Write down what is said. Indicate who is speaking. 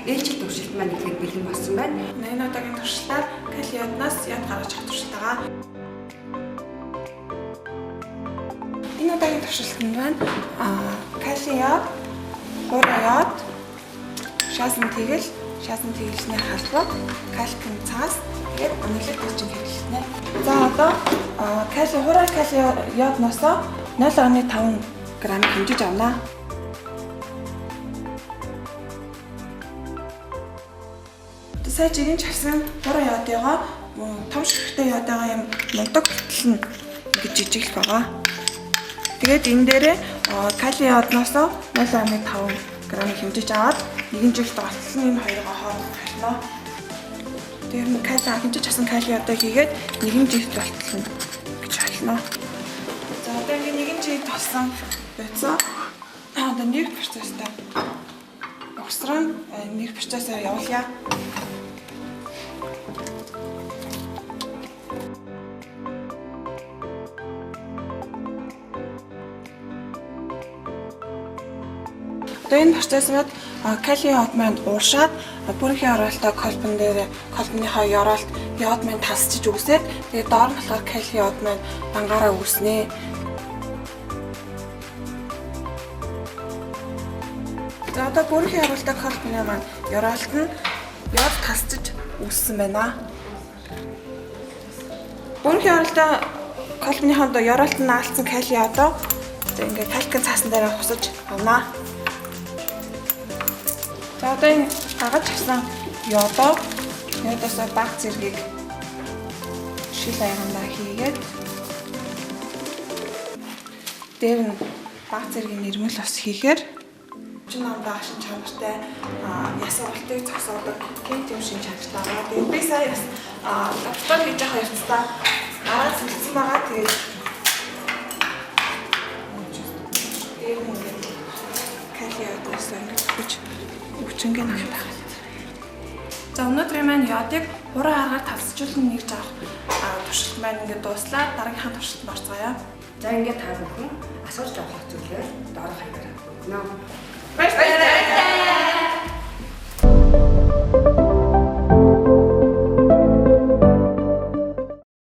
Speaker 1: Ээлжил туршилт маань эхлээд бэлэн болсон байна.
Speaker 2: Энэ удаагийн туршилтаар кали йодноос йод гаргаж авах туршилт байгаа. Энэ удаагийн туршилтанд байна кали йод, хуурай йод, шаасан тэгэл, шаасан тэгэлний халбаг, калькийн цаас, тэгээд үнэлэг төчин хэрэглэнэ. За одоо кали хуурай кали йодноосоо 0.5 грамм хэмжиж авна. Сая жирийн чавсан хуурай йодыгоо том ширхтээ йодыгоо юм мундаг хүртэл нь ингэж жижиглэх байгаа. Тэгээд энэ дээрээ кали йодноосоо 0.5 грамм хэмжиж аваад нэгэн жилд болтол нь энэ хоёроо хооронд холино. Тэр нь кали хэмжиж авсан кали йодыг хийгээд нэгэн жилд болтол нь гэж холино. За одоо ингэ нэгэн жилд болсон бодисоо одоо нэг процесстай угсран нэг процессоор явуулъя. Одоо энэ процессыг кали йод маань ууршаад бүрхийн оролтоо колбон дээр колбоныхоо ёроолт йод маань тасчиж үсээд тэгээд доор нь болохоор кали йод маань дангаараа үүснэ. За одоо бүрхийн оролтоо колбоны маань ёроолт нь йод тасчиж үүссэн байна. Бүрхийн оролтоо колбоныхоо ёроолт нь наалцсан кали йодоо ингээд калькийн цаасан дээр хусаж авнаа. За одоо энэ гаргаж авсан йодоо йодоосоо баг зэргийг шил аягандаа хийгээд дээр нь баг зэргийн нэрмэл ус хийхээр чин намдаа шин чанартай ясуултыг зогсоодог тийм шин чанартай байгаа. Тэгээд би сая бас лаборатори хийж байгаа явцдаа гараад сэлсэн байгаа. Тэгээд дээр нь ингээд кали йодоос ингээд бич өвчнгийн намдаа. За өнөөдрийн маань йодыг хуран аргаар тавсжуулан нэгж авах туршилт маань ингээд дууслаа. Дараагийнхаа туршилтанд орцгоё.
Speaker 1: За ингээд та бүхэн асуулт авах зүйлээр доорх хаягаар холбогдоно.
Speaker 2: Баярлалаа.